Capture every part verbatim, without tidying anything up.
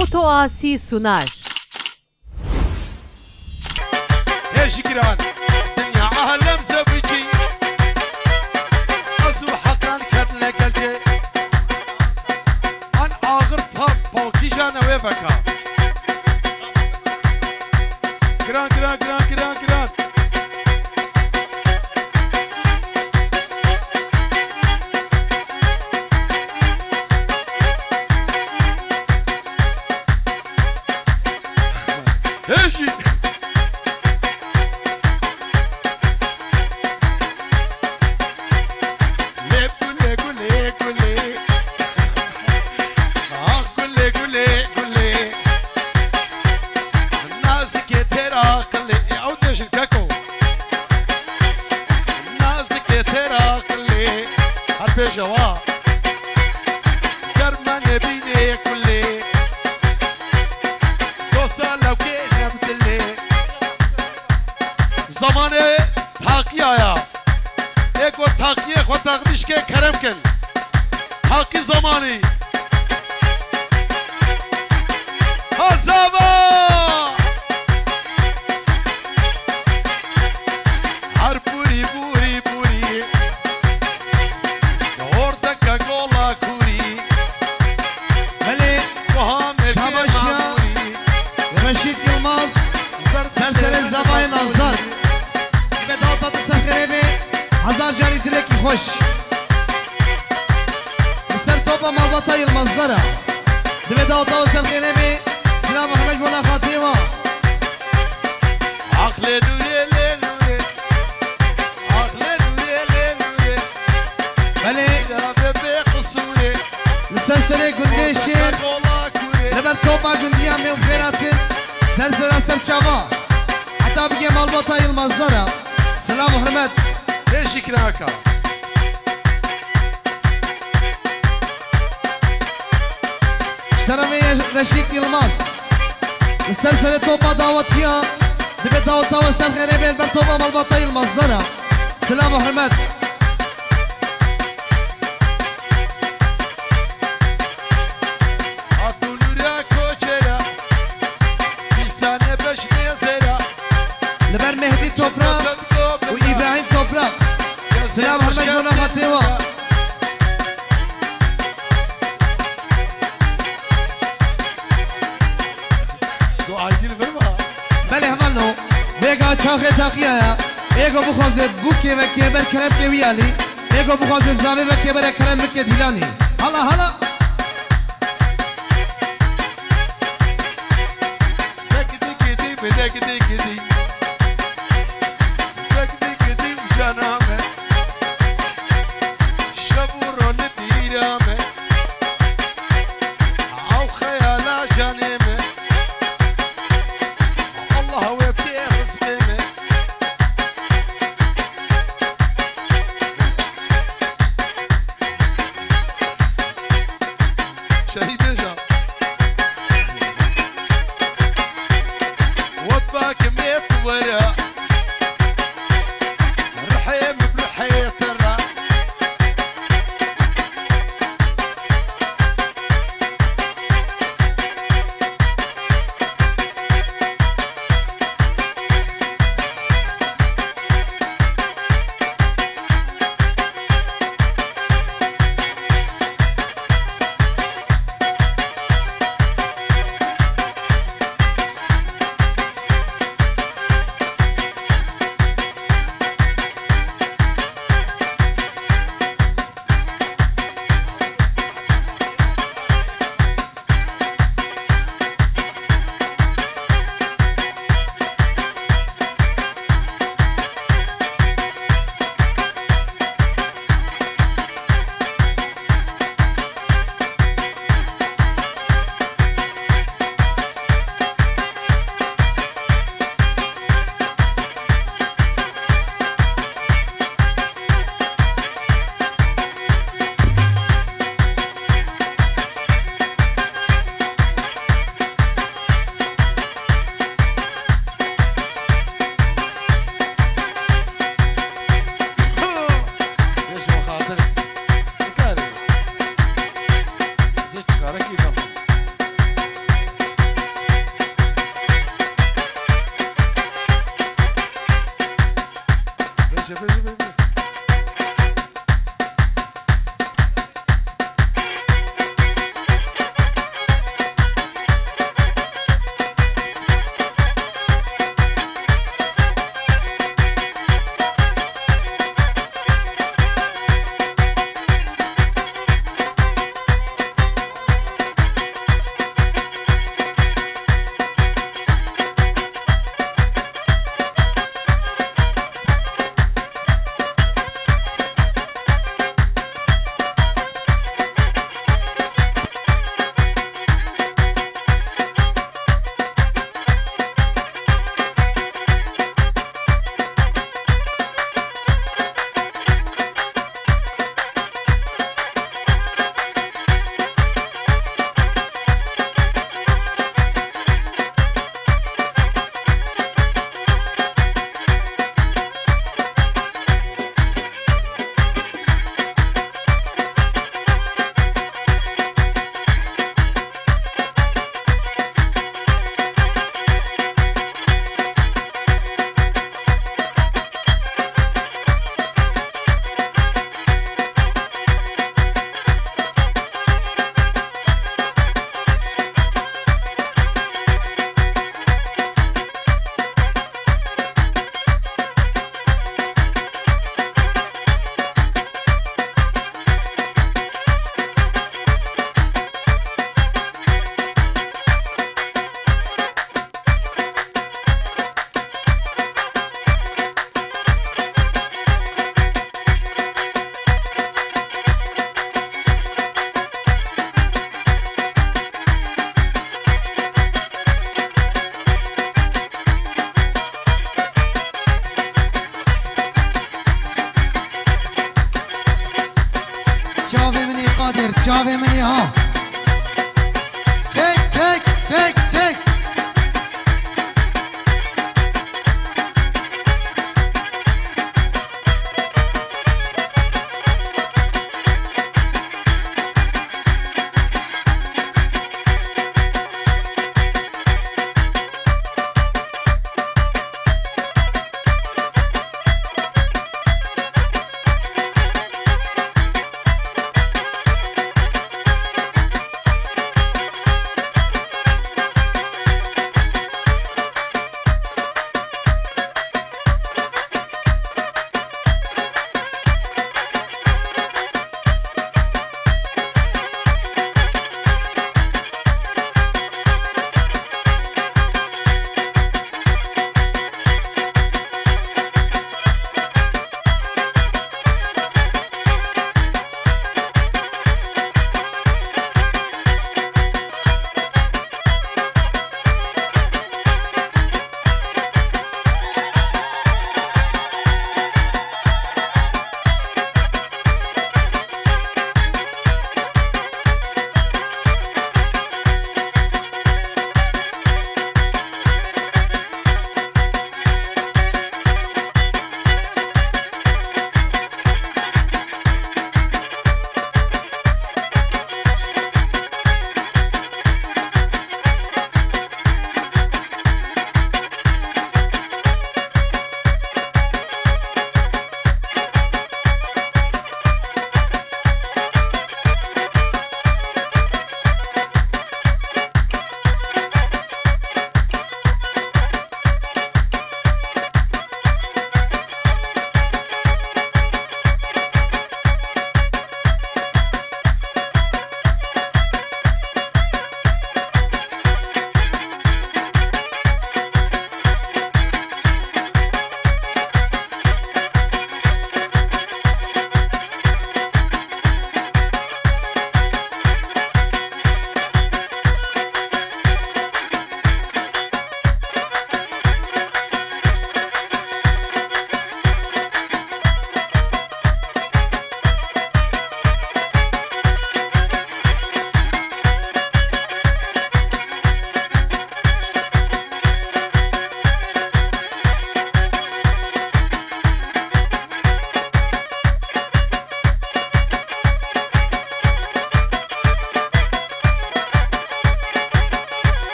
Otoasi Sunar. Hêjî giran, dinya alem zewicî. Ez û Heqan ket legelcê. An axir pa-, pakîjan wê veka. Giran, giran, giran, giran, giran. Hêjî. Lê gulê, gulê, gulê. Ah, gulê, gulê, gulê. Nazikê têra qilê. Ew dêjin keko. Nazikê têra qilê. Her bêje wa. Ger me nebînê kulê. Dosta lewkê nebdilê. Zamanê taqiya ya. Ê ku taqiyê xwe texmîşkê kerem kin. Taqî zamanî. Hazava! Her bûrî, bûrî, bûrî. Hordeke gola kûrî. Belê. Şabaş ya. Reşîd Yilmaz. Ser serê zavayê Nazdar. Ve dawata tu ser xêrê bê. Hezar carî dilekî xweş. Li ser topa malbata Yilmazlar e. Divê dawata we ser xêrê bê. Silav Ehmed bona xatirê wa. Aqlê nûrê lê nûrê. Aqlê nûrê lê nûrê. Belê. Bira bê bê qisûrê. Li ser serê gundê Şêr. Gola kurê. Li ber topa gundiya me û xêratin. Ser sera ser çava. Heta bigê malbata Yilmazlar e. Silav û hurmet. Hêjî kiraka. Ji sera vê ye Reşîd Yilmaz. Li ser serê topa dawetiya. Divê daweta we ser xêrê bê li ber topa malbata Yilmazlar e. Silav û hurmet. Hatû Nûra Koçera, Pîsane Beşnê Zera. Li ber Mehdî Toprak û Îbrahîm Toprak. Silav Ehmed bona xatirê wa. Tu aygir verma. Belê hevalno. Vêga çaxê taqiya ya. Ê ku bixwaze bûkê vekê ber keremkê wî alî. Ê ku bixwaze bi zavê vekê bere kerem bike dîlanî. Hala, hala. Dek dikidî, bi dek dikidî. Dek dikidî û cana me. Şev û ro li bîra me. Ew xeyala canê me. Allah we bidê rizqê me. Şehîd bêja. Wet bakim ê tu were. Rihê min bi rihê te re.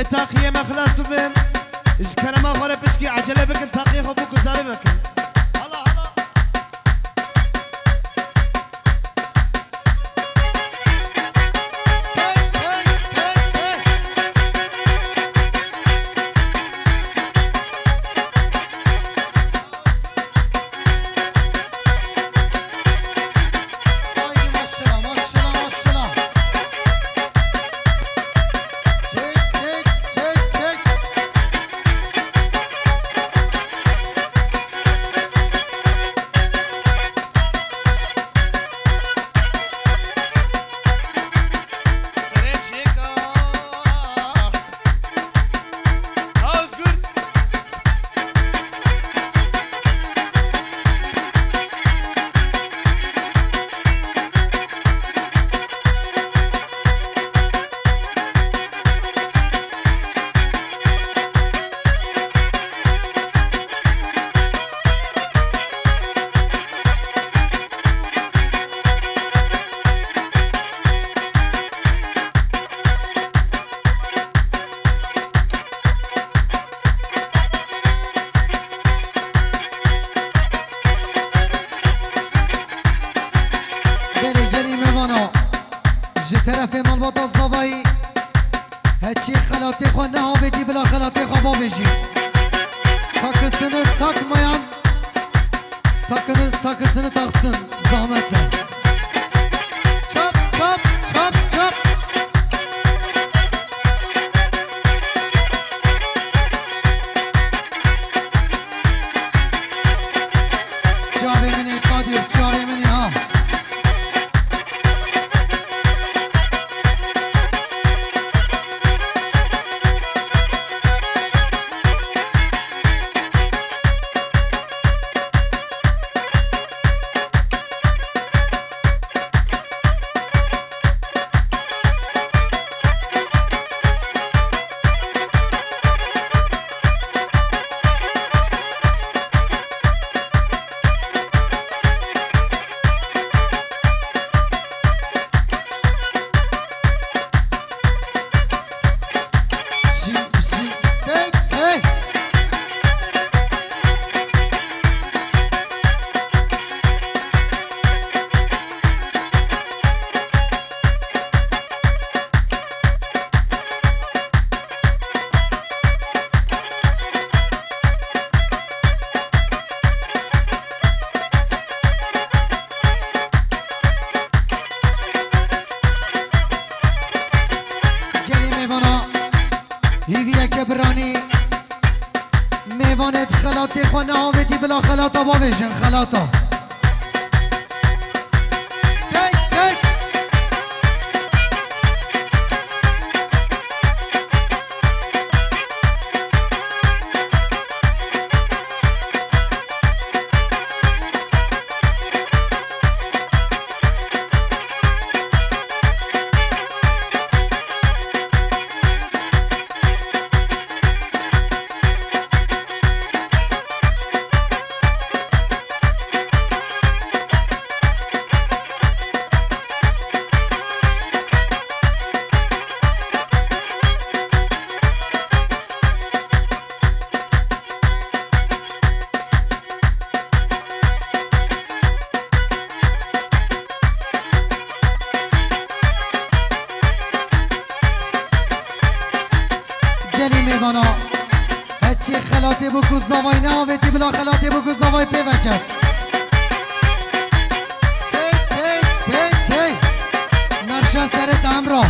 Ê taqiyê me xilas bibin. Ji kerema xwe re pişkî ecele bikin, taqiyê xwe bû guhdarî bikin. Hala, hala. Haydi maşallah, maşallah, maşallah. Çek, çek, çek, çek. Serê çêka. Özgür. Gelî, gelî mêvana, ji terefê malbata Zavayî, heçî xelatê xwe nehavêtî bila xelatê xwe bavêjî. Takisini takmayan, takını, takısını taksın, zahmetle. Çap, çap, çap, çap. Çavê min ê Kadir, çavê min ê ha. Gelî mêvana, hîviyeke biranî, mêvanê di xelatê xwe neavêtî bila xelata bavêjin, xelata. Çek, çek. Gelî mêvana, heçî xelatê bû ku zavayî neavêtî bila xelatê bû ku zavayî pê veket. Tey, tey, tey, tey. Nexşa serê te hemra.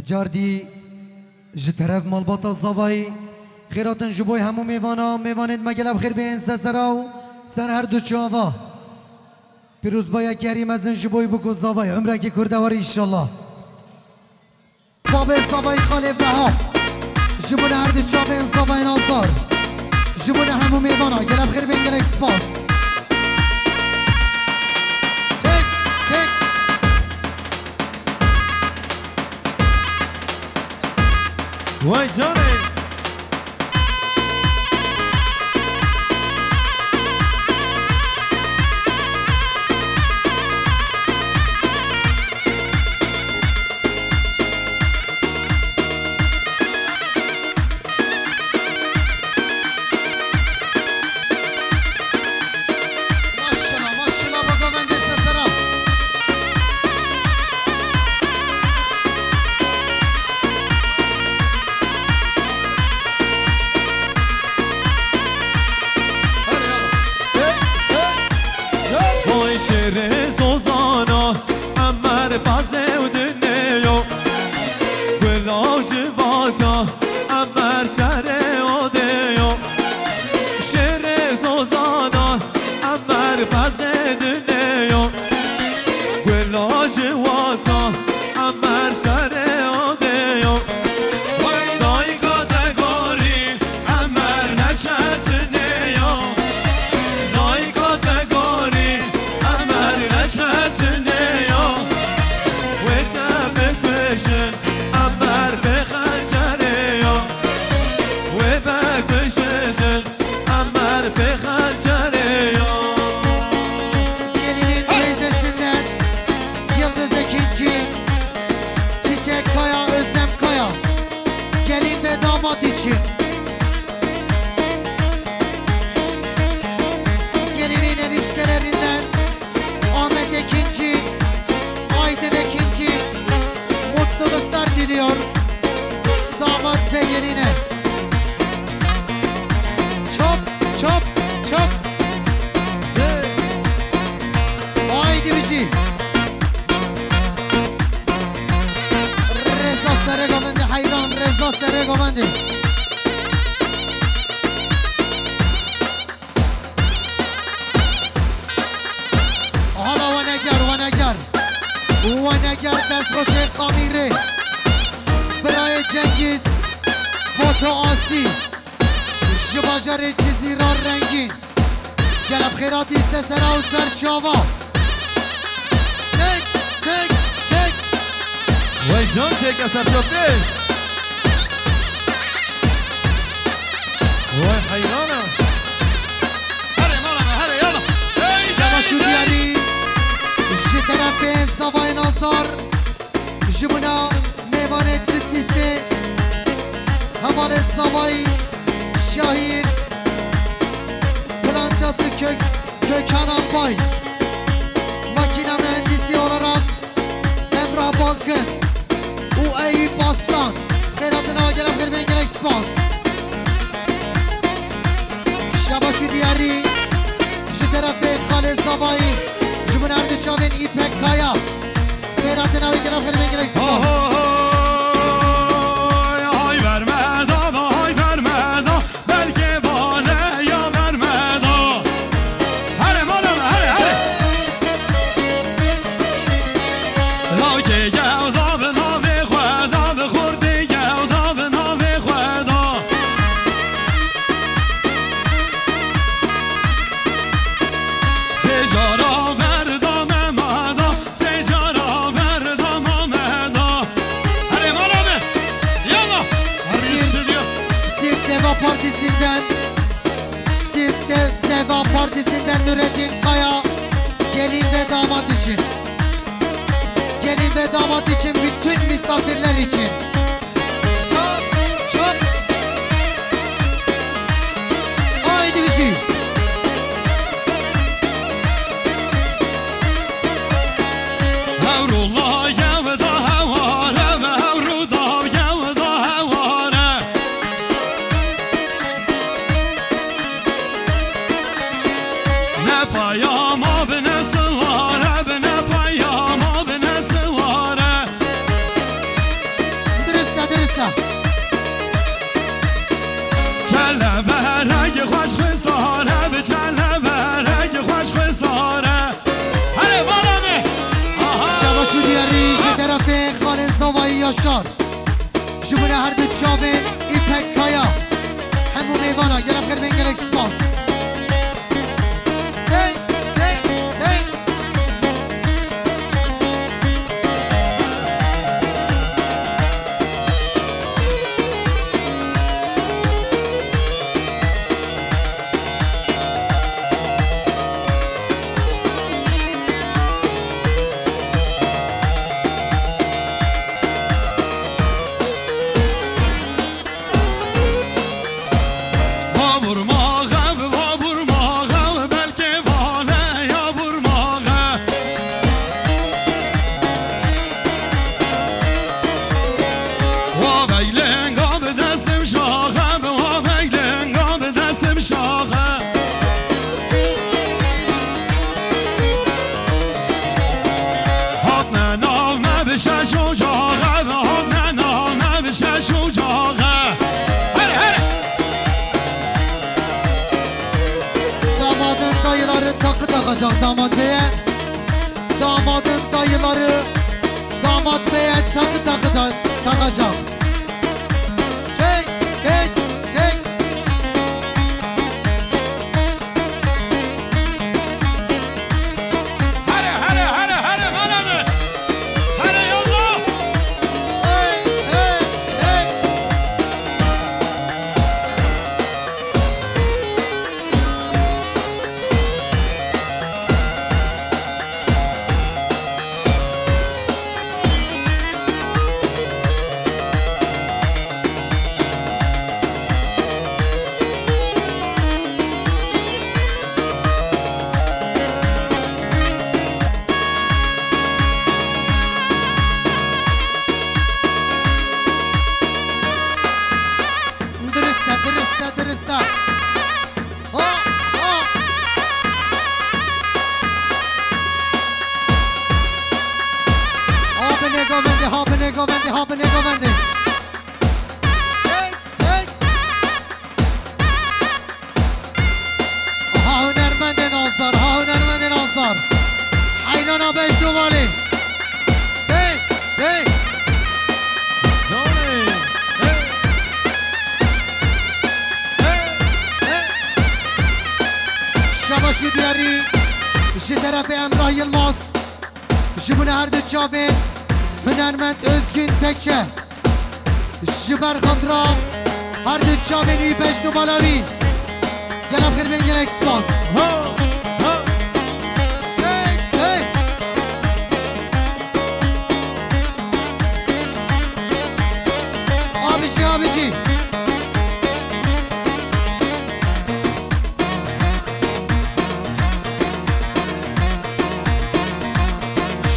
Cardî ji teref malbata Zavayî xêratin ji bo hemû mêvana, mêvanên me gelek xêr bên ser sera û ser her du çava. Pîrozbaya kerî mezin ji bo wî biko Zavayî, umrekî kurdewar înşallah. Babê Zavayî xalê Veha, ji bo her du çavên Zavayê Nazar, ji bo hemû mêvana, gelek xêr bên, gelek spas. Tek, tek. Vay canê. Maşallah, maşallah, baba, ben de sesera. Vay şêrê zozana, emer bazê û dinê yo. Gula civata, emer serê odê yo. Şêrê zozana, emer bazê dinê yo. Gula civata, emer serê odê yo. Dayika te gorî, emer ne çetinê yo. Dayika te gorî, emer ne çetinê yo. Wê te bikujin, emer bi xencerê yo. Wê bikujin, emer bi xencerê yo. Gelinin teyzesinden Yıldız Ekinci, Çiçek Kaya, Özlem Kaya. Gelin ve damat için. Gelinin eniştelerinden Ahmet Ekinci, Aydın Ekinci mutluluklar diliyor damat ve geline. Çop, çop, çop. Haydi bizi. Reza Seregovendî heyran, Reza Seregovendî. Hala weneger, weneger. Weneger destxweşê Qamîrê. Birayê Cengiz, Foto Asî. Ji bajarê Cizîra Rengîn. Gelek xêratî sesera û ser çava. Çek, çek, çek. Vay can çek eser çöptü. Vay heyrana. Herê mala me, herê yala. Hey, şebaş û hey, hey. Diyarî ji terefê Zavayê Nazar. Ji bona mêvanê Titlîsê, hevalê Zavayî, şahîr, plançası Kök-, Kökan Albay, makina mühendisi olarak Emrah Balkın û Eyüp Aslan. Xêratina we gelek xêr bên, gelek spas. Şebaş û diyarî ji terefê xalê Zavayî, ji bo her du çavên Îpek Kaya. Xêratina wê gelek xêr bên, gelek spas. Ohoy, ay verme da, ay verme da, belkê bale ya verme da. Herê mala me, herê, herê. Rawkê gewda bi navê xwe da, bi xortê gewda bi navê xwe da. Sê cara berda me mada, sê cara berda me mada. Herê mala me. Yalla. Harbi Sirk, stüdyo. Sirk Deva Partisi'nden, Sirk De-, Deva Partisi'nden Nurettin Kaya, gelin ve damat için. Gelin ve damat için, bütün misafirler için. Çap, çap. Haydi bizi. Hewrullah gewda heware ve hewrudav gewda heware. Ne payama bi ne siware, bi ne payama bi ne siware. Tê xalê zavayî Yaşar. Ji bo her du çavên Îpek Kaya. Hemû mêvana gelek xêr bên, gelek spas. Hey, hey, hey. Babur maxe, babur maxe, belkê vale ya bur maxe. Wa veylenga bi destim şaxe, wa veylenga bi destim şaxe. Hatne nav me bi şeş ocaxe, hatne nav me bi şeş ocaxe. Her, her. Damadın dayıları takı takacak damat beye. Damadın dayıları damat beye takı takacak, takacak. Çek, çek, çek. Here, here, here, here, mala min. Here, yallah. Hey, hey, hey. Dirist e, dirist e, dirist e. Ho, ho. Ha binê govendê, ha binê govendê, ha binê govendê. Çek, çek. Ha hunermendê nazdar, ha hunermendê nazdar. Heylana beş dovalê. Hey, hey. Şabaş û diyarî ji terefê Emrah Yilmaz. Ji bo her du çavên hunermend Özgün Tekçe. Ji ber xatira her du çavên wî, beş numara wî. Gelek xêr bên, gelek spas. Ha, ha. Hey, hey. Abicî, abicî.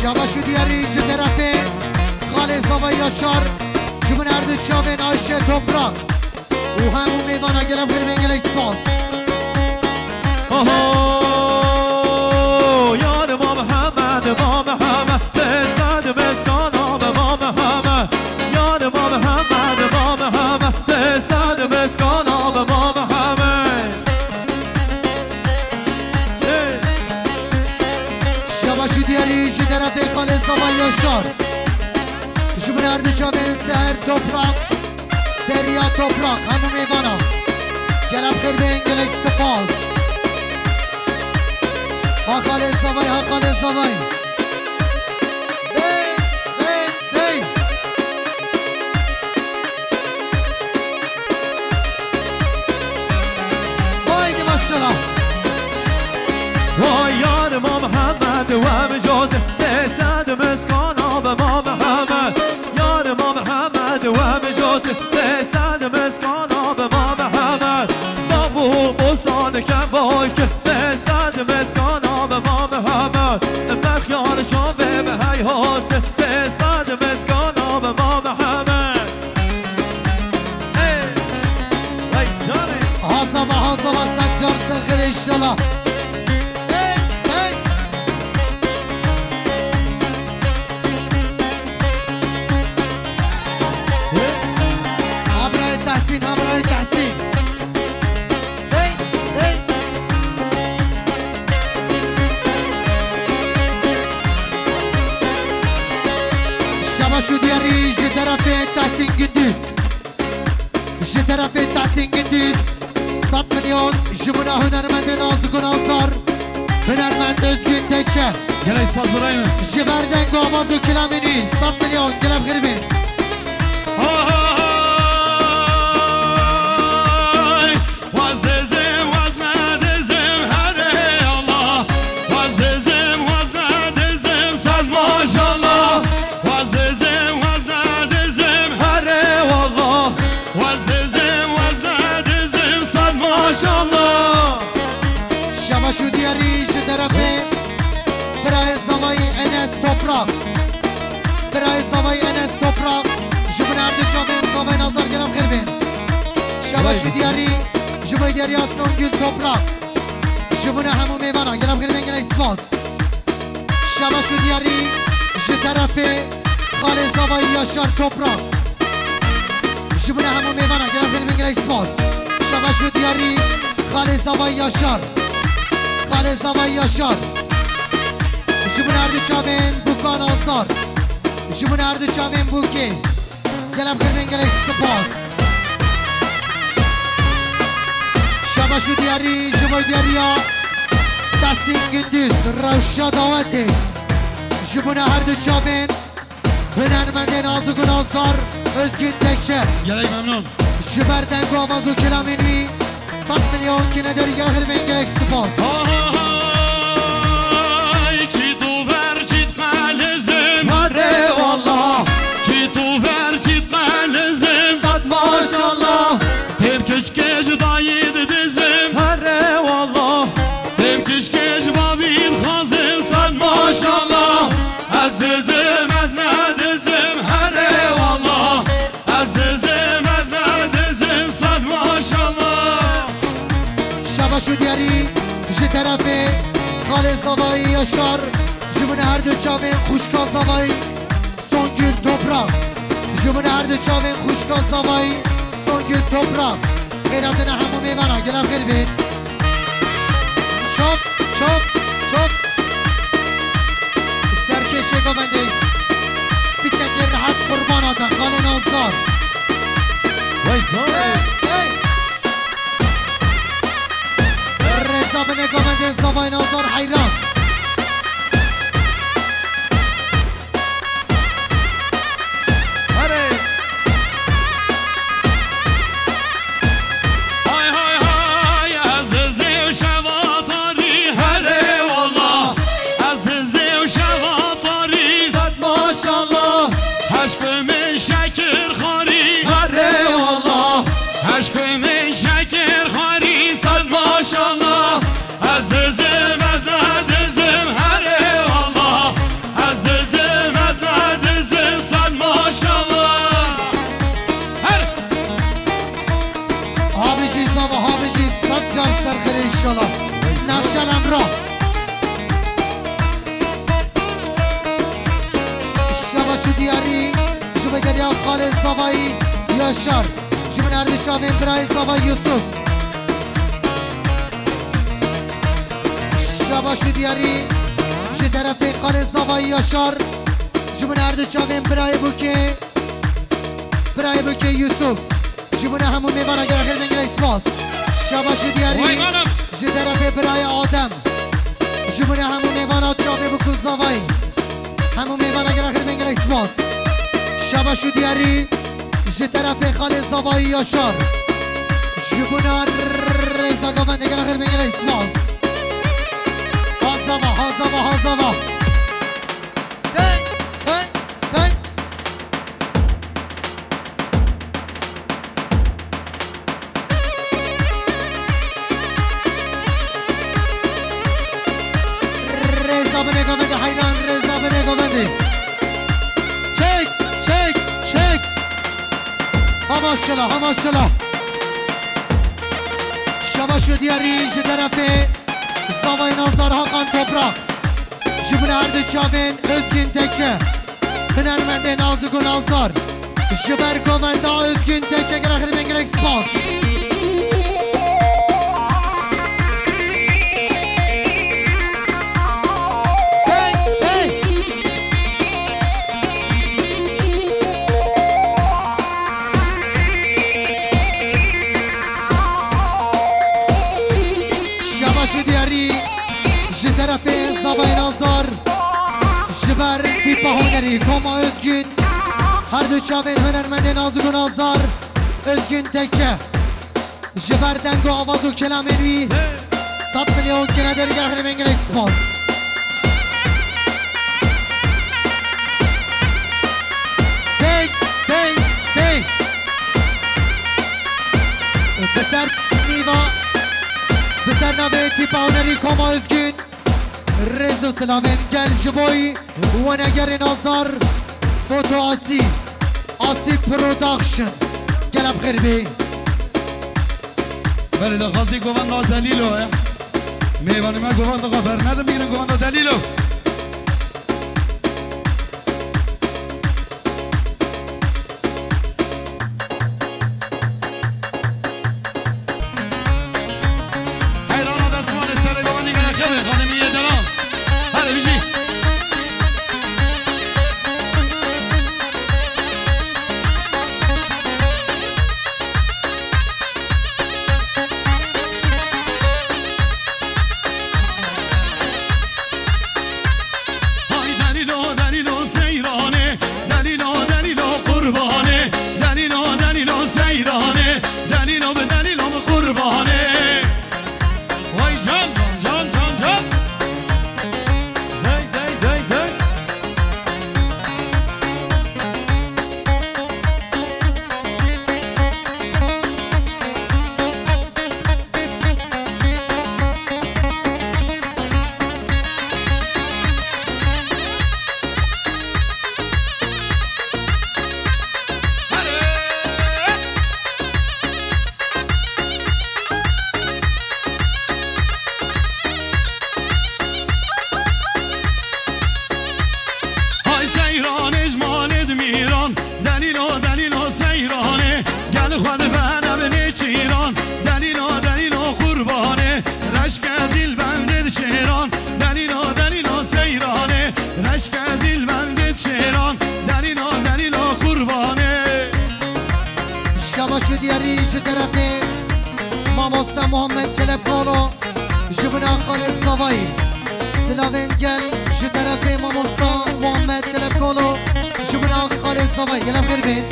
Şabaş û diyarî ji terefê xalê Zava Yaşar, ji bo her du çavên Ayşe Toprak û hemû mêvana, gelek xêr bên, gelek spas. Oho, yar ma Mihemed, ma Mihemed, tê sed miskana be, ma Mihemed. Yar ma Mihemed, ma Mihemed, tê sed miskana be, ma Mihemed. Şabaş û diyarî ji terefê xalê Zava Yaşar. Ji bo her du çavên Seher Toprak, Derya Toprak, hemû mêvana. Gelek xêr bên, gelek spas. Ha xalê Zavay, ha xalê Zavay. Dey, dey, dey. Haydi maşallah. Vay yar ma Mihemed, wem jot sê sed miskana be, ma Mihemed. Yar ma Mihemed, wem jot sê sed miskana be, ma Mihemed. Bav û bostan kem vay ki, sê sed miskana be, ma Mihemed. Bexyar çavê bi heyhat, sê sed miskana be, ma Mihemed. Hey! Vay canê! Hazava, hazava, sed car ser xêr inşallah. Hey, hey! Habrayê Tehsîn, habrayê Tehsîn. Hey, hey. Şûdiyarî ji terefê Tahsîn Gunduz. Ji terefê Tahsîn Gunduz, sed milyon ji bona hunermendê nazik û nazar, hunermend Özgün Tekçe. Gelek spas birayê min. Ji ber deng û avaz û kilamên wî, sed milyon, gelek xêr bin. Hay! Waz dizim, waz nedizim, herê Allah. Waz dizim, waz nedizim, sed maşallah. Waz dizim, waz nedizim, herê wallah. Waz dizim, waz nedizim, sed maşallah. Şeva Şûdiyarî ji terefê birayê zavayî Enes Toprak. Birayê zavayî Enes Toprak. Ji bin her du çavên zavayê nazar gelek xêr bin. Şeva Şûdiyarî ji bo diyariya Songül Toprak. Ji bona hemû mêvanan gelek xêr bin, gelek spas. Şeva Şûdiyarî ji terefê xalê zavayî Yaşar Toprak. Ji bona hemû mêvanan gelek xêr bin, gelek spas. Şeva Şûdiyarî xalê zavayî Yaşar. Xalê zavayî Yaşar. Ji bona her du çavên Bûkan Azar. Ji bona her du çavên Bûkê. Gelek xêr bin, gelek spas. Şeva Şûdiyarî ji bo diyariya Tahsîn Gunduz, rewşa dawetê. Ji bona her du çavên hunermendê nazik û nazar Özgün Tekçe. Gelek memnun. Ji ber deng û avaz û kilamên wî, sed milyon kine derî, gelek xêr bin, gelek spas. Hay, çît û ber çît qelizim. Herê wallah. Çît û ber çît qelizim. Sed maşallah. Têv kişkê ji dayî didizim. Herê wallah. Têv kişkê ji babî dixwazim. Sed maşallah. Ez dizim, ez nedizim. Herê wallah. Ez dizim, ez nedizim, sed maşallah. Şeva Şûdiyarî ji terefê xalê zavayî Yaşar, ji bona her du çavên xwişka zavayî Songül Toprak. Ji bona her du çavên xwişka zavayî Songül Toprak. Xêr hatina hemû mêvanan, gelek xêr bin. Çop, çop, çop. Serkêşê govendê. Piçekê rehet qurbana te, xalê Nazar. Vay vay. Hey, hey. Rêza binê govendê zavayê Nazar heyran. Herê. Hay, hay, hay, ez dizim şeva tarî, herê wallah. Ez dizim şeva tarî. Sed maşallah. Eşkê min şekir xarî. Herê wallah. Eşkê min şekir xarî. Sed maşallah. Ez dizim, ez nedizim, herê wallah. Ez dizim, ez nedizim, sed maşallah. Her. Habijî zava, habijî sed car serxirê inşallah. Nexşel Emrah. Şeva Şûdiyarî, ji bo diyariya xalê zavayî Yaşar. Ji bona her du çavên birayê zavayî Yusuf. Şeva Şûdiyarî, ji terefê xalê zavayî Yaşar. Ji bona her du çavên birayê Bûkê. Birayê Bûkê Yusuf. Ji bona hemû mêvanan gelek xêr bin, gelek spas. Şeva Şûdiyarî. Vay balam. Ji terefê birayê Adem. Ji bona hemû mêvanan çavê Bûk û zavayî. Hemû mêvanan gelek xêr bin, gelek spas. Şeva Şûdiyarî. Ji terefê xalê zavayî Yaşar. Ji bona rêza govendê gelek xêr bin, gelek spas. Ha zava, ha zava, ha zava. Hey, hey, hey. Rêza binê govendê heyran, rêza binê govendê. Çek, çek, çek. Ha maşallah, ha maşallah. Şeva Şûdiyarî ji terefê zavayê Nazar Hakan Toprak. Ji bona her du çavên Özgün Tekçe. Hunermendê nazik û nazar. Ji ber govenda Özgün Tekçe gelek xêr bin, gelek spas. Hey, hey. Hunerî Koma Özgün, her du çavên hunermendê nazik û nazar Özgün Tekçe. Ji ber deng û avaz û kelamên wî sed milyon kine derî, gel xirê bên gelek spas. Tey, tey, tey. Bi ser nîva, bi ser navê tîpa hunerî Koma Özgün. Rêz û silavên gel ji bo wenegerên azar Foto Asî, Asî Production. Gelek xêr bê. Belê daxwazî govenda Delîlo ye. Mêvanê me govenda xwe bernedin, bînin govenda Delîlo. Heyrana destvanê serê bawanî gere xêrê, xanimiyê delal. Hadi bijî. Hay Delîlo, Delîlo seyranê, Delîlo, Delîlo qurbanê, Delîlo, Delîlo seyranê, Delîlo bi Delîlo bi qurbanê. Vay can, can, can, can, can. Dey, dey, dey, dey. Hay seyranê ji malê dimîran, Delîlo, Delîlo seyranê, gel xwe di bere binê çîran, Delîlo, Delîlo qurbanê, reşke zîl bendê dişêran, Delîlo, Delîlo seyranê, reşke zîl bendê dişêran, Delîlo, Delîlo qurbanê. Şabaş û diyarî ji terefê mamosta Muhammed Çelebkalo. Ji bona Xalid Zavayî. Silavên gel ji terefê mamosta Muhammed Çelebkalo. Ji bona Xalid Zavayî. Gelek xêr bên.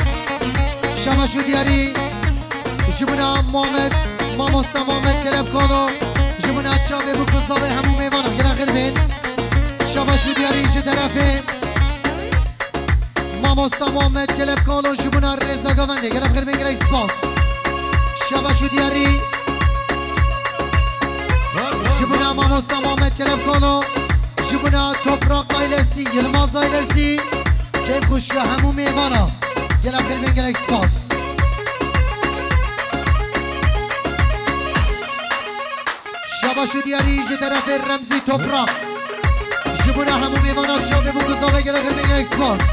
Şabaş û diyarî ji bona Muhammed, mamosta Muhammed Çelebkalo. Ji bona çavê bûk û zavê hemû mêvanan. Gelek xêr bên. Şabaş û diyarî ji terefê Mamosta Muhammed Çelebkalo ji bona rêza govendê gelek xêr bên, gelek spas. Şabaş û diyarî ji bona Mamosta Muhammed Çelebkalo, ji bona Toprak ailesi, Yilmaz ailesi, keyfxweşiya hemû mêvana. Gelek xêr bên, gelek spas. Şabaş û diyarî ji terefê Remzî Toprak. Ji bona hemû mêvana çavê bûk û zavê gelek xêr bên, gelek spas.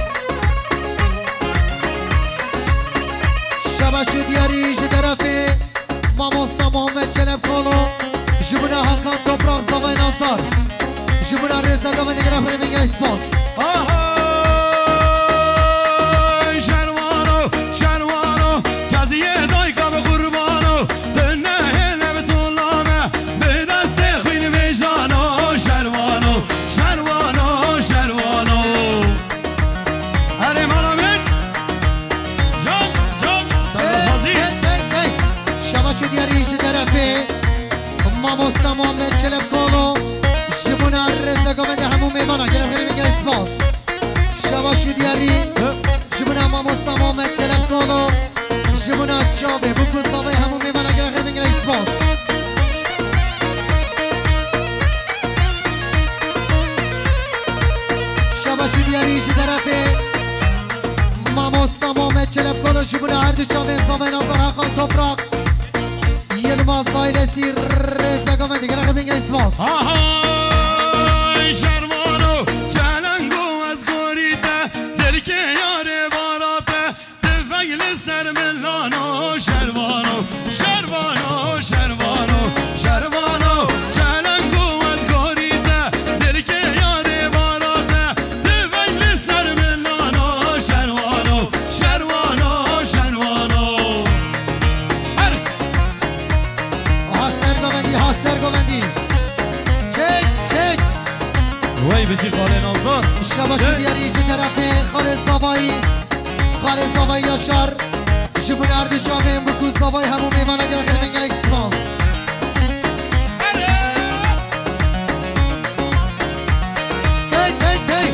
Şabaş û diyarî ji terefê mamosta Muhammed Çelebkalo. Ji bona Hakan Toprak zavayê nasdar. Ji bona rêza govendê gelek xêr bên, gelek spas. Aha! Şerwano, şerwano, Gaziyê dayka bi qurbano, tu nehêle bi tolane, bi destê xwîn vêjano, şerwano, şerwano, şerwano. Erê mala min, can, can, serdaxwazî. Hey, hey, hey, hey. Şabaş û diyarî ji terefê Mamosta Muhammed Çelebkalo, ji bona rêza govendê hemû mêvana, gelek xêr bên, gelek spas. Şabaş û diyarî ji bona mamosta Muhammed Çelebkalo, ji bona çavê bûk û zavê hemû mêvana, gelek xêr bên, gelek spas. Şabaş û diyarî ji terefê mamosta Muhammed Çelebkalo, ji bona her du çavên zavê nasdar Hakan Toprak. Yilmaz ailesi rêza govendê gelek xêr bên, gelek spas. Ahay şervano, çelengo ez gorî te, dilkê yarê bara te, tifek li ser min lano, şervano, şervano, şervano, şervano, çelengo ez gorî te, dilkê yarê bara te, tifek li ser min lano, şervano, şervano, şervano. Her Ha ser govendî, ha ser govendî. Çek, çek. Wey bi cî xalê nazdan. Şabaş û diyarî ji Zavayî, Xalê Zavayî Yaşar, ji bo her du çavên bi ku Zavayî hemû mêvana gelek xêr bin, gelek spas. Hey, hey, hey.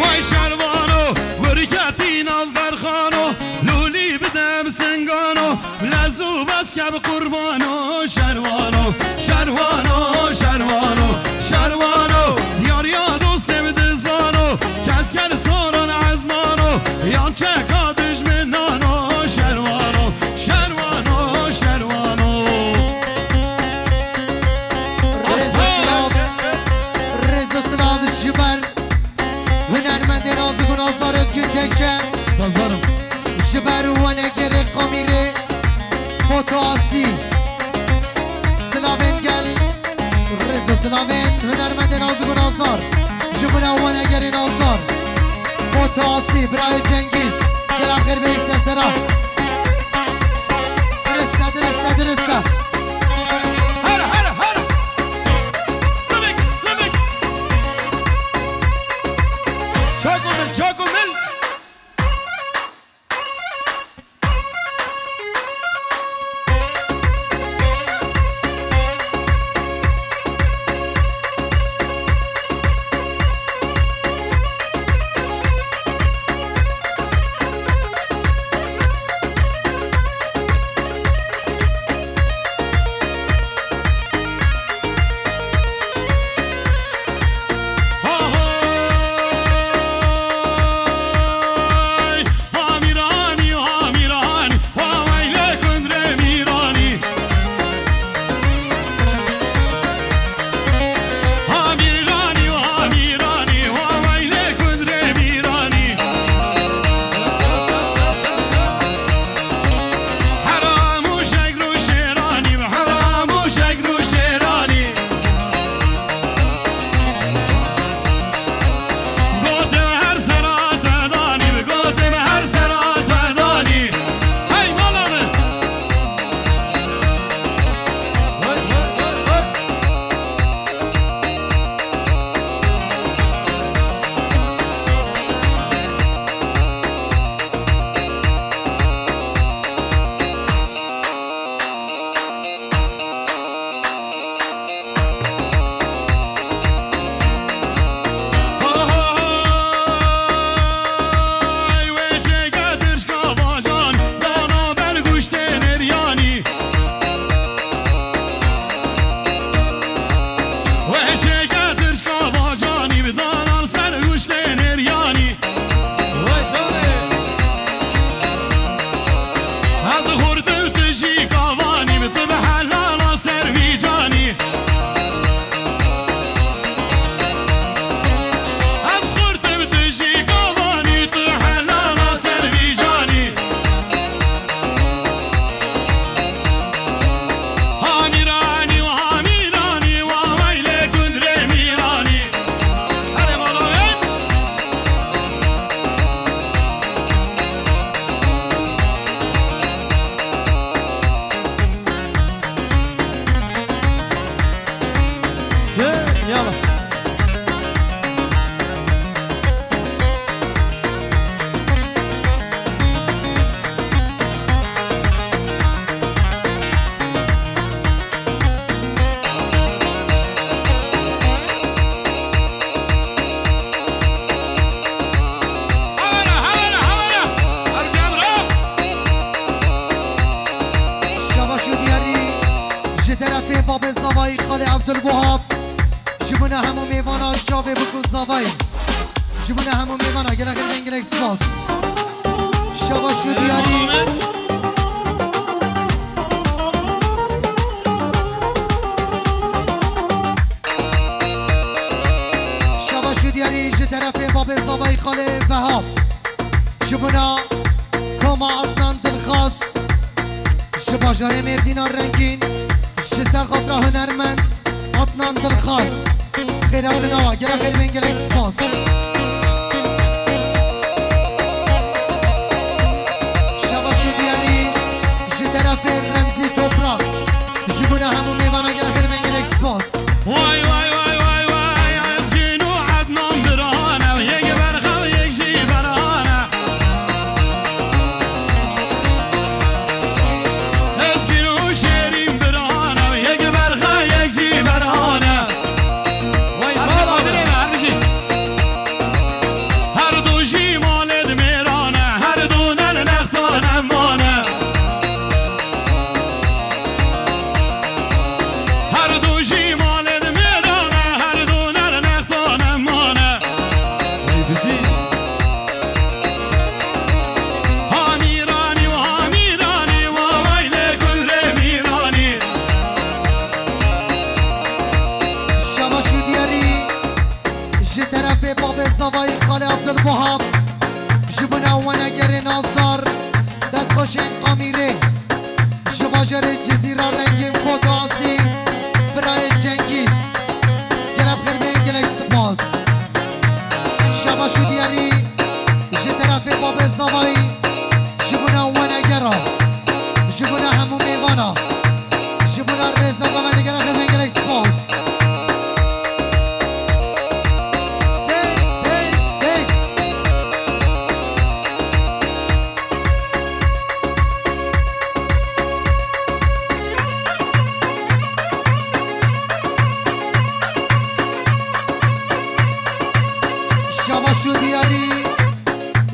Wey şervano, gurketî nav berxano, lûlî bidem singano, lez û bes ke bi qurbano, şervano, şervano, şervano, şervano, diyariya dostê min dizano, kes ker soran ezmano, yan çeka dijminano, şervano, şervano, şervano. Rêz û silav, rêz û silav ji ber hunermendê nazik û nazar Özgün Tekçe. Spazdarım. Ji ber wenegerê Qamîrê Foto Asî. Silavên gel, rêz û silavên hunermendê nazik û nazar. Ji bo wenegerê nazar Foto Asî, birayê Cengiz. Gelek xêr bê sesera. Dirist e, dirist e, dirist e. Here, here, here. Simik, simik. Çak û mil, çak û mil. Şabaş û diyarî ji terefê babê Zavayî Xalê Evdulwehab. Ji bo hemû mêvana çavê bikû Zavayî. Ji bo hemû mêvana gelek gelek gelek spas. Şabaş û diyarî. Şabaş û diyarî ji terefê babê Zavayî Xalê Vehab. Ji bo koma Adnan Dilxas. Ji bajarê Mêrdîna Rengîn. Ji ser xatira hunermend Adnan Dilxas. Xêr hatin awa, gelek xêr bên, gelek spas. Terefê babê zavayî Xalê Abdulwahab, ji bona wenegerê Nazdar, destxweşên Qamîrê, ji bajarê Cizîra rengên Foto Asî, birayê Cengîz. Gelek xêr bên, gelek spas. Şabaş û diyarî ji terefê babê zavayî, ji bona wenegera, ji bona hemû mêvana, ji bona rêza gavendegera xêr bên, gelek spas. Hey, hey, hey. Şabaş û diyarî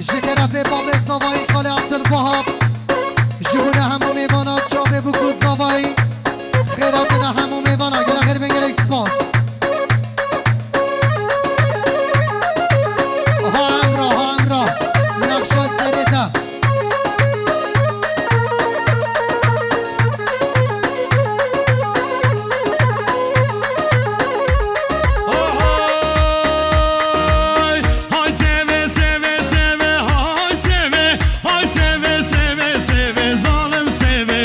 ji terefê babê zavayî Xalê Abdulwahab, ji bona hemû mêvana çavê bûk û zavayî. Xêr hatina hemû mêvana, gelek xêr bên, gelek spas. Ha Emrah, ha Emrah, nexşa serê te. Hay, hay seve, seve, seve, hay seve, hay seve, seve, seve, zalim seve.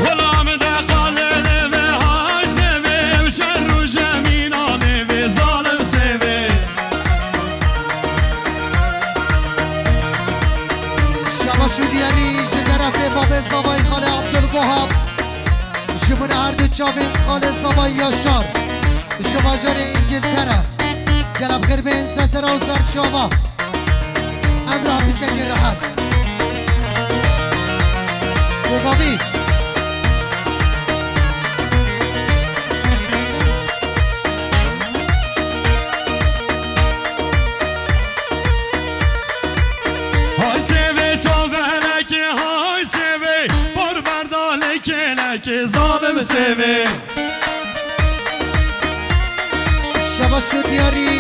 Xulam de qalê lê ve hay seve, û şer û jemîna lê ve zalim seve. Şabaş û diyarî ji terefê babê zavayî Xalê Abdulwahab, ji bona her du çavên Xalê zavayî Yaşar, ji bajarê Îngiltere. Gelek xêr bên, ser sera û ser çava. Emrah, biçekê rehet. Sêgavî. Hay seve çavelekê, hay seve, por berdalê kêlekê, zalim seve. Şabaş û diyarî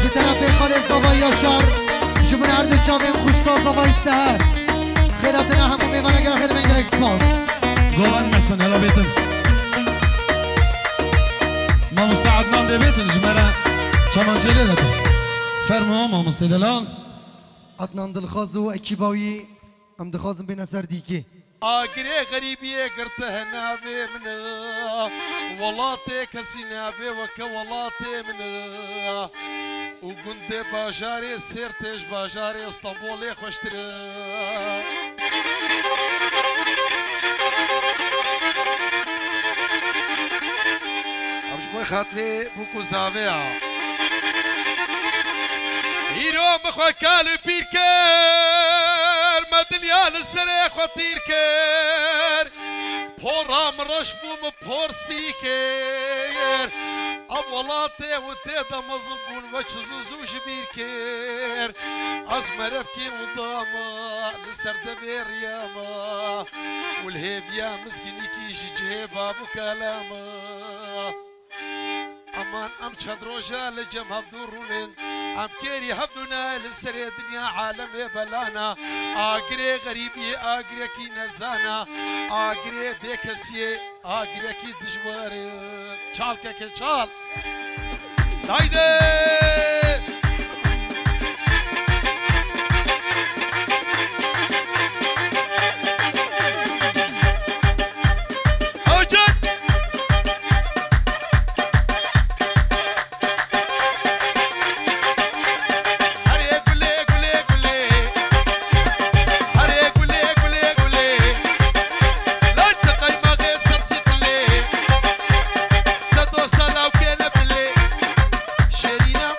ji terefê Xalê zavayî Yaşar, ji bona her du çavên xwişka zavayî Seher. Xêr hatina hemû mêvana, gelek xêr bên, gelek spas. Govan mesin, hela bêtin. Mamoste Adnan dê bêtin, ji me re kemancê lê dete. Fermo, mamoste delal. Adnan Dilxaz û ekîba wî, em dixwazin bêne ser dîkê. Agirê xerîbiyê girtih navê min e. Welatê kesî nabê weke welatê min e. Û gundê bajarê Sêrtê ji bajarê Stenbolê xweştir e. Ev ji bo xatirê bûk û zavê ya. Îro min xwe kal û pîr kir, me dinya li serê xwe tîr kir. Pora min reş bû, min por spî kir. Ev welatê û tê de mezin bûn, we çi zû zû ji bîr kir. Ez merevkî û dama li ser devê riya me. Û li hêviya mizgînîkî ji cihê bav û kala me. Aman em çend roja li cem hevdû rûnin, em kêrî hevdû ne li serê dinya alemê belana. Agirê xerîbî, agirekî nezana, agirê bêkesiyê, agirekî dijwar e. Çalkeke çal. Haydi! Hocam! Herê gulê, gulê, gulê. Herê gulê, gulê, gulê. Lan te qeymaxê ser sîqilê. Te dosa lawkê ne bilê. Şêrîna.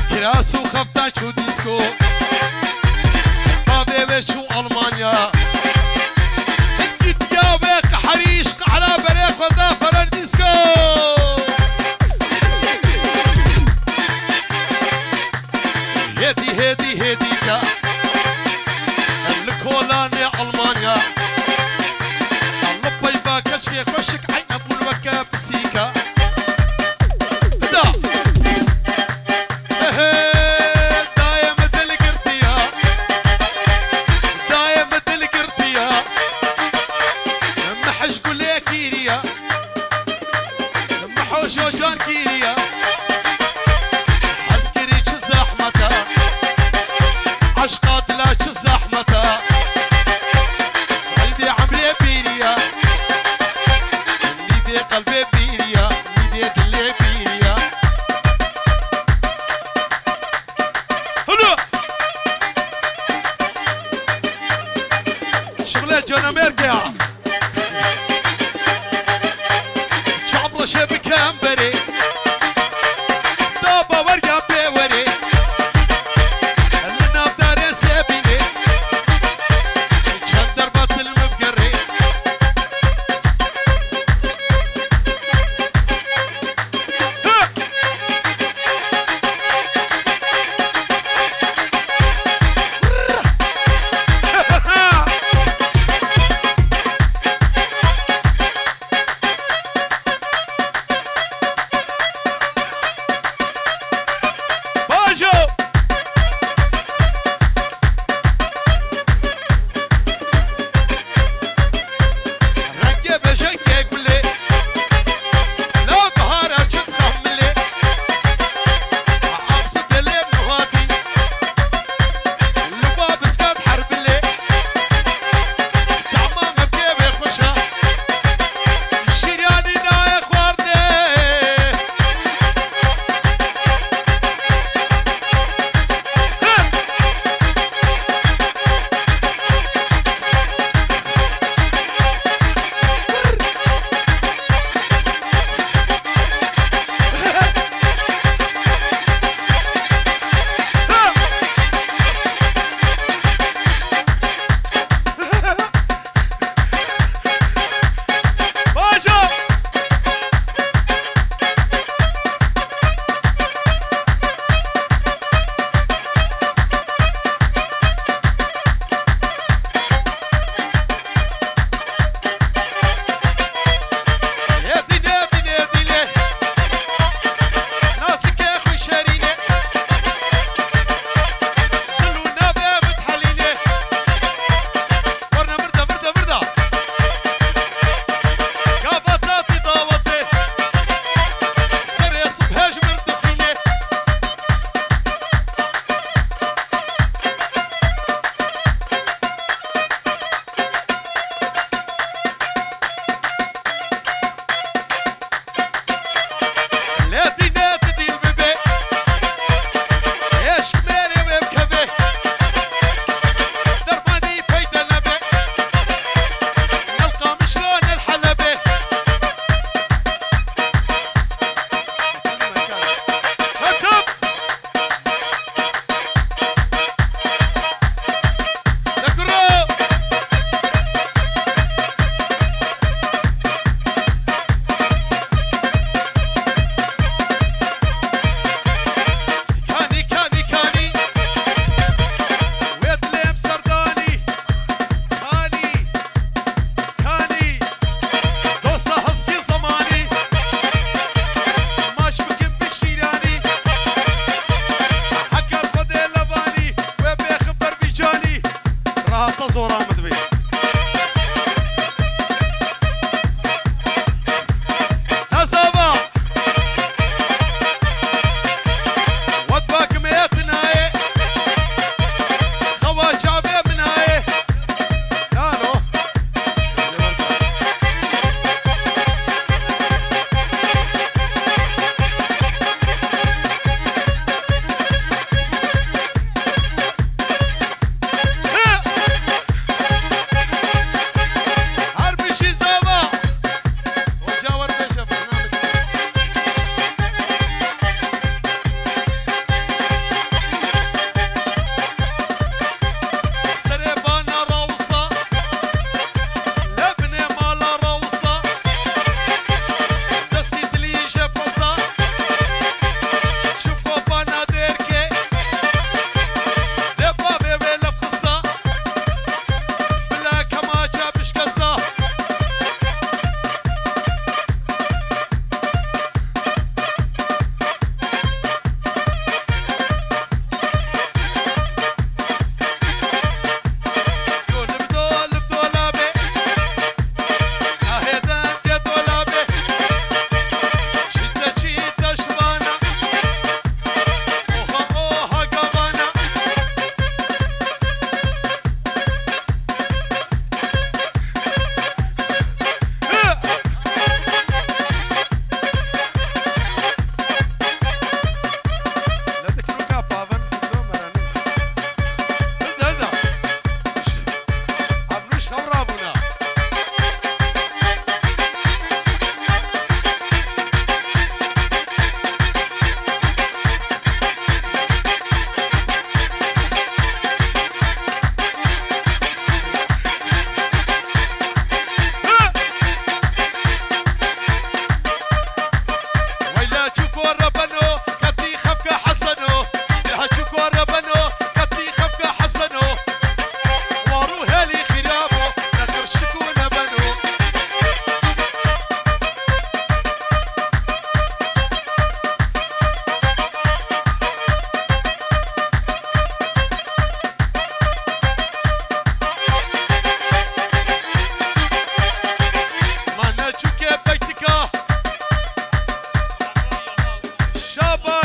Kirasu xefta çû disko. Bavê wê çû Almanya. Gidiya wê qeherîş qehra berê xwe da Feren disko. Hêdî, hêdî, hêdî ka. Li kolanê Almanya. Li peyva keçkê xweşik eyne bûn weke pisîka. Bida. Ehe, dayê min dil girtiya. Dayê min dil girtiya. Mehej gulê kîriya. Meho jojan kiriya. Eskirî çi zehmeta. Eşqa dila çi zehmeta. Qelbê emrê bîriya.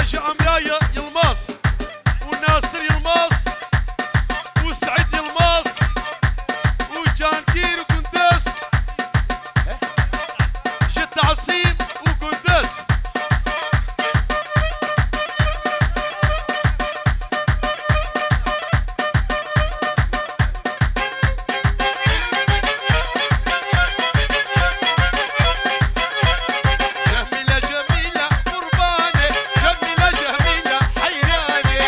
Ji Emra Yı-, Yılmaz û Nasir Yılmaz û Seîd Yılmaz û Cangîr û Gunduz. Ji Tasîm û Gunduz. Cemîle, Cemîle, qurbanê, Cemîle, Cemîle, heyranê.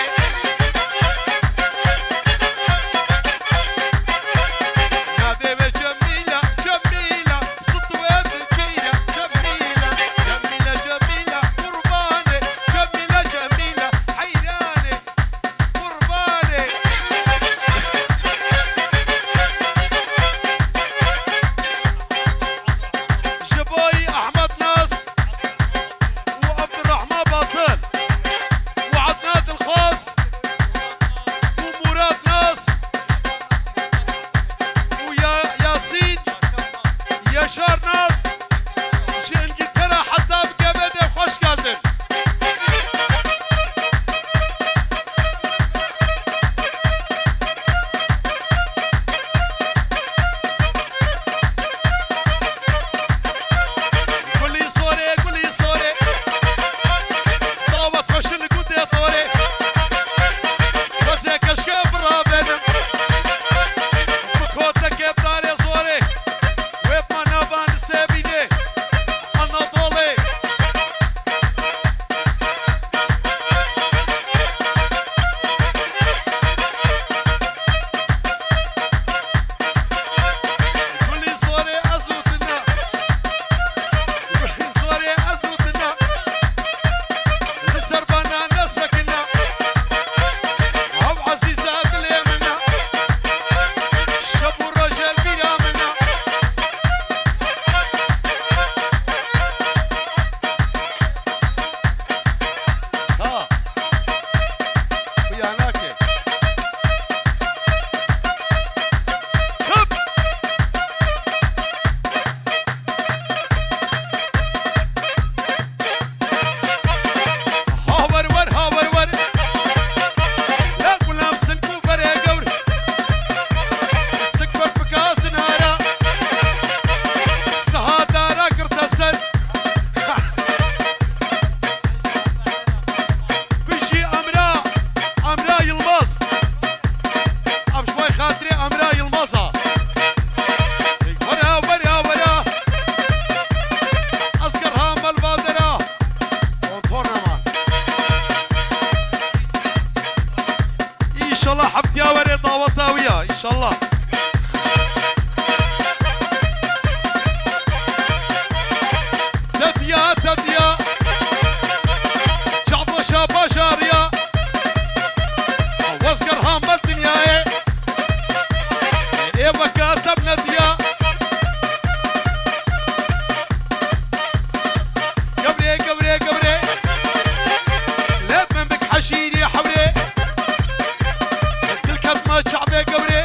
Navê wê Cemîle, Cemîle, zitwê min kîre, Cemîle, Cemîle, Cemîle, qurbanê, Cemîle, Cemîle, heyranê. Qurbanê. Ji bo yî Ehmed Nas û Abdurrahman Batil û Adnan Dilxwaz û Murat Nas û Ya-, Yasîn Yaşar Nas ji Îngiltere heta bi G B D hoş geldin. Gulî sorê, gulî sorê. Dawet xweşin li gundê Torê. Wezê keşke birabenim. Bi kotekê bi darê zorê. Wê bi me navan li Sebînê. Anadolê. Gulî zorê ez û tu ne. Gulî zorê ez û tu ne. Li ser bana nesekine. Ew ezîza dilê min e. Şev û roj li bîra min e. Ha. Xuya nake. Hop. Hawer wer, hawer wer. Ya gulam silk û berê gewr. Sik ber bika zinara. Saha dara girte ser. Bijî Emra, Emra Yilmaz. Ev ji vay xatirê Emra Yilmaz a. Were, were, were. Esker ha melbadera. Kontor nema. Înşallah heftiya were daweta wî ya. Înşallah. Tediya, tediya. Çavuşa bajarıya. Wezger hamel dinyayê. Ê weka tebnediya. Gewrê, gewrê, gewrê. Lê min bik heşîrî hewrê. Dil ketma çavê gewrê.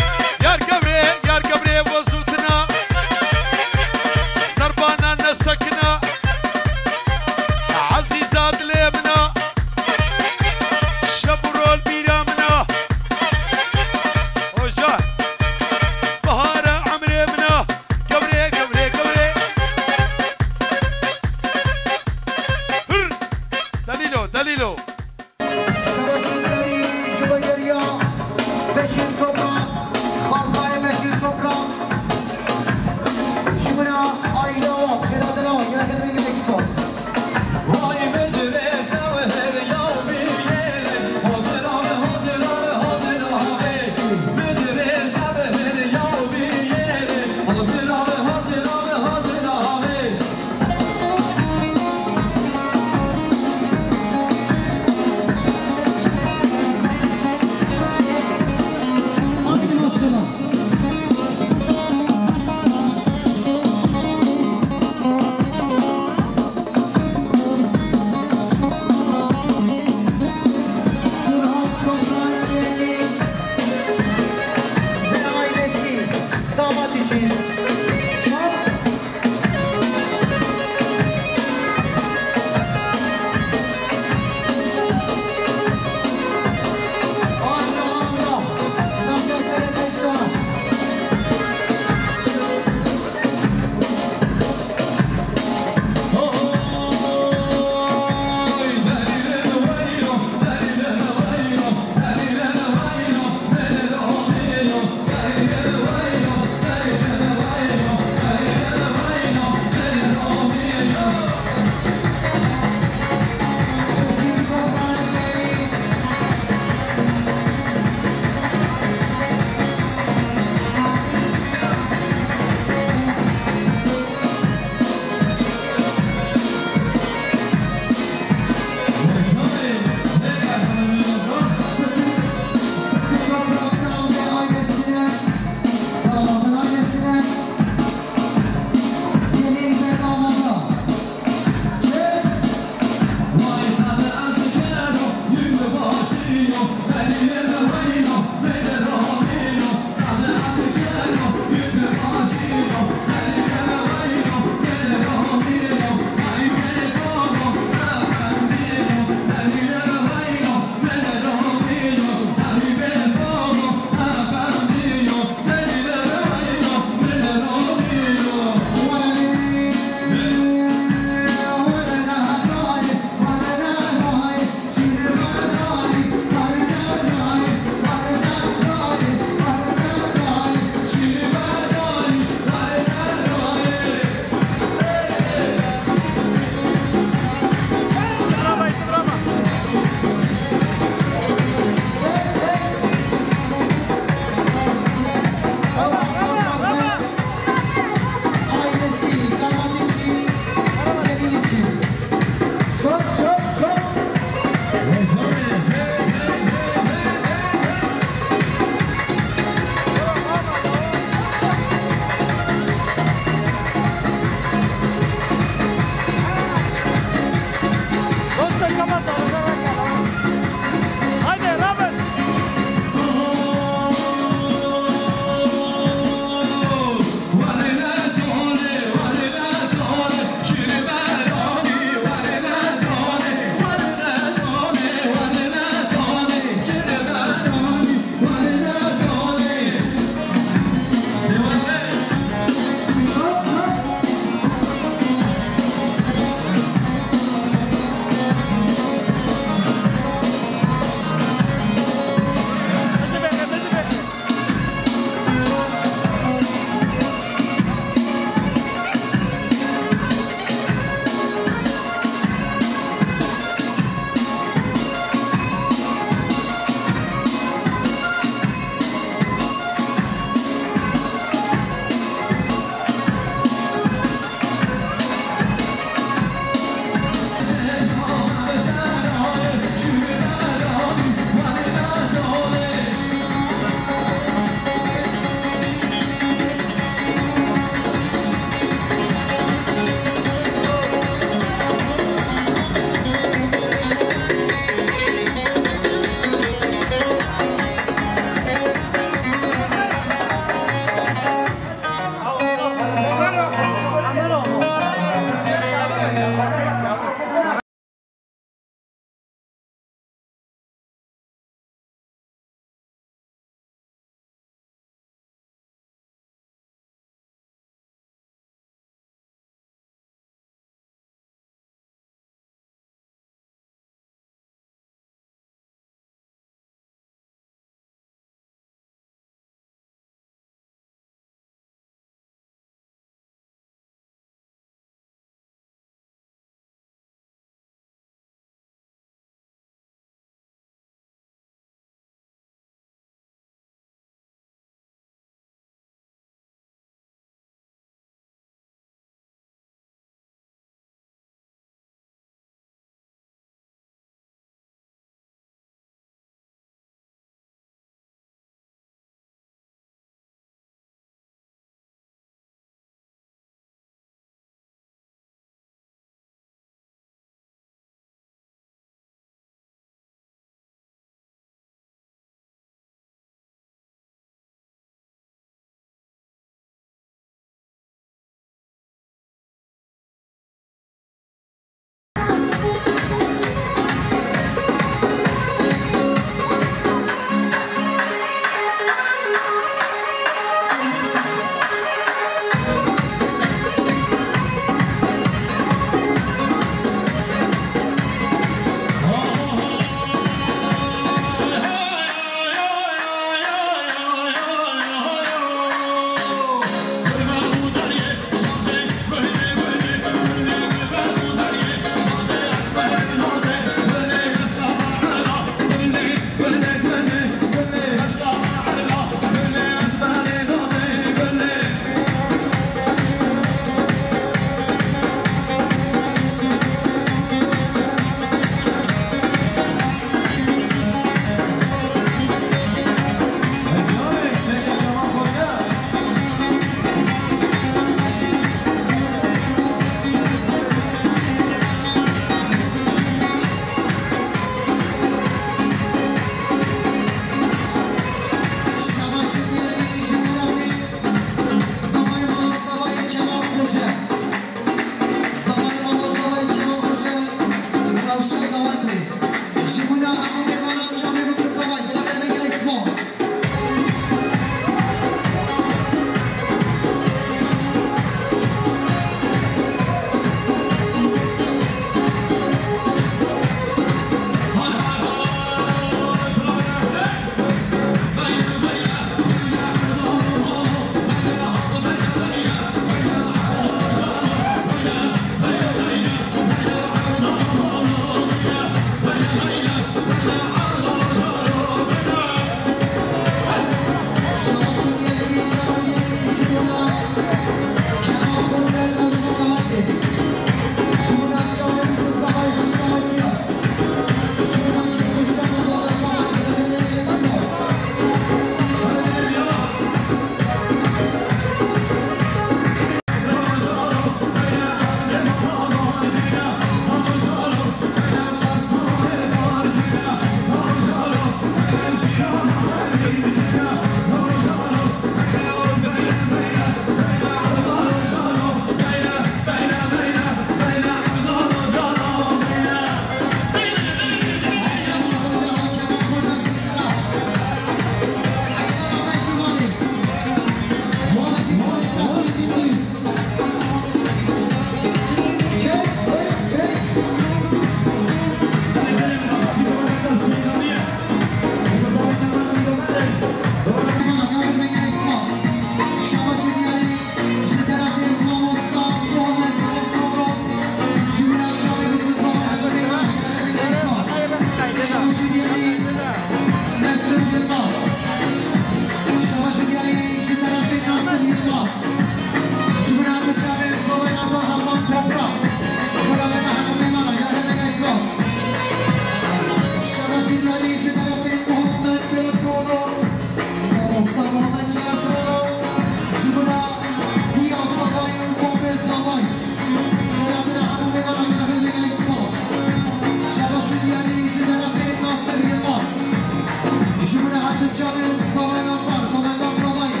Çavên Zavayê Nazar, komanda Zavayê.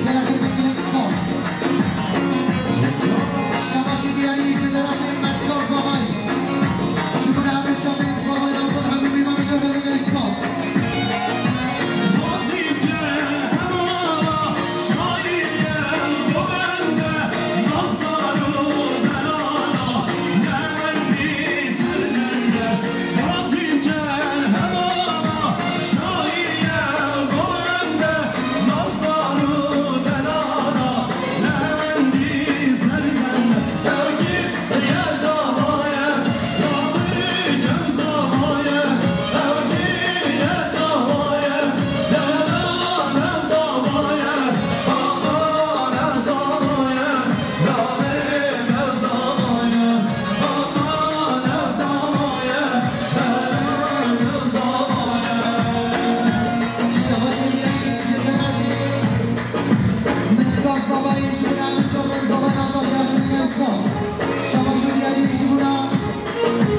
Gelek gelek spas. Şabaşê diyarî ji derefê Merkez Zavayê. Ji bo her du çavên Zavayê Nazar hemû mêvanê gelek gelek spas.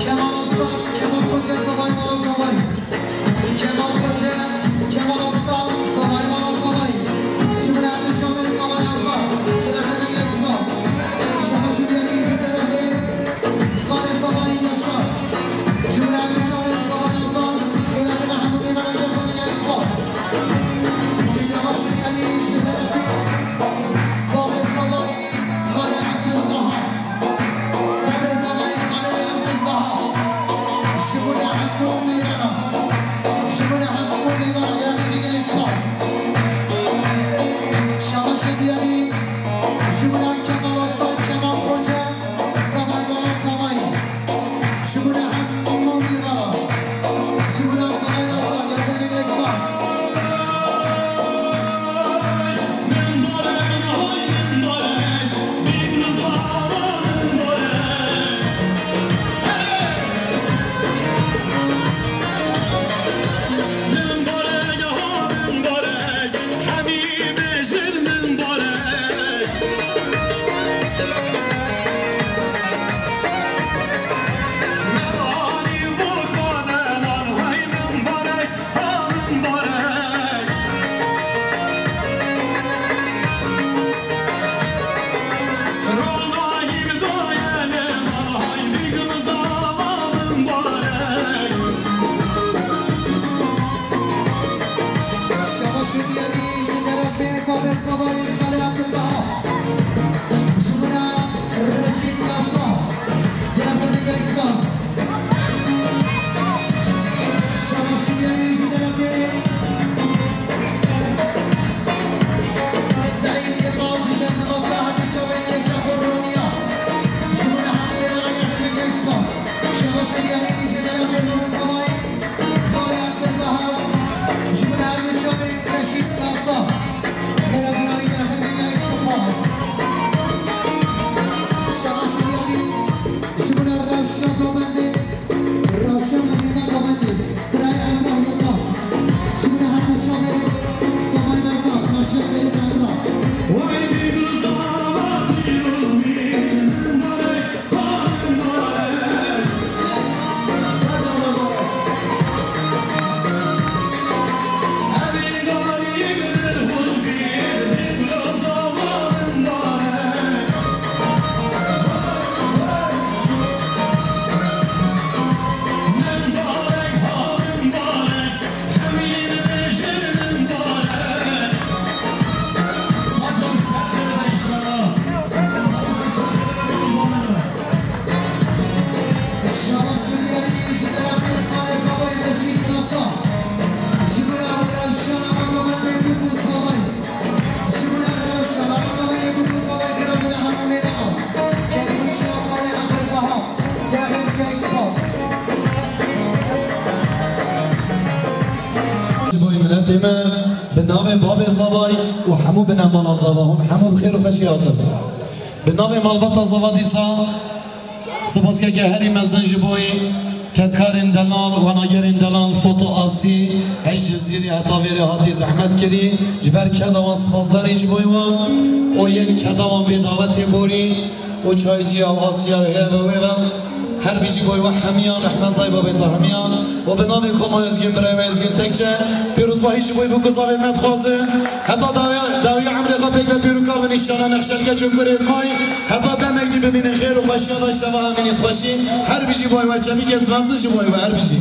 Kemal Aslan, Kemal Hoca, Zavay Mala Zavay. Kemal Hoca, Kemal Aslan, Zavay Mala Zavay. Ji bo her du çavên Zavay Nazar, gelek gelek spas. Şabaşê diyarî ji derefê Xalê Zavayê Yaşar. Ji bo her du çavên Zavay Nazar, gelek gelek hemû mêvanê gelek gelek spas. Şabaşê diyarî ji derefê Bavê Zavayê Xalê Ebdulbaha. Bavê Zavayê Xalê Ebdulbaha. Ji bo hemû mêvana. Ji bo hemû mêvana gelek gelek spas. Şabaşê diyarî ji bo Kemal Aslan, Kemal Hoca, Zavay Mala Zavay. Ji bo hemû mêvana. Ji bo Zavay Nazar, gelek gelek spas. Şabaşê diyarî ji derefê Bavê Zavayê Xalê Ebdulbaha. Ji bo Reşîd Nasa. Gelek gelek spas. Şabaşê diyarî ji derefê Seîd Yilmaz ji Şehzibata hemî çavên Keçe Koroniya. Ji bo hemû mêvana gelek gelek spas. Şabaşê diyarî ji derefê Bavê Zavayê Xalê Ebdulbaha. Ji bo her du çavên Reşîd Nasa. Gelek gelek, gelek gelek spas. Şabaşê diyarî ji bo Rewşa Gomendê. Rewşa Emîne Gomendê. Birayê Emrah Yilmaz. Ji bo her du çavên Zavay Nazar, Naşe Ferîd Emrah. Ji bo miletê me, bi navê Babê Zavay û hemû binemana Zava, hûn hemû bi xêr û xweşî hatin. Bi navê malbata Zava dîsa, Sipaskeke herî mezin ji bo yê kedkarên delal, wenagerên delal, Foto Asî, heş Cizîrê heta vêrê hatî zehmet kirî. Ji ber keda wan sipasdarî ji bo wan û yên keda wan vê dawetê borî û çaycî ya Asya hê ve wê ve. Her bijî boy we hemiyan, rehmet dayê babê te hemiyan. Û bi navê Koma Özgün, birayê me Özgün Tekçe, pîrozbahî ji boy bû ku zavê me dixwaze. Heta dawiya, dawiya emrê xwe pêk ve pîr û kal bin inşallah nexşelke çukurê may. Heta demek dî bimînin xêr û xweşiya da şeva hemînî xweşî. Her bijî boy we çemîkê mezin ji boy we her bijî.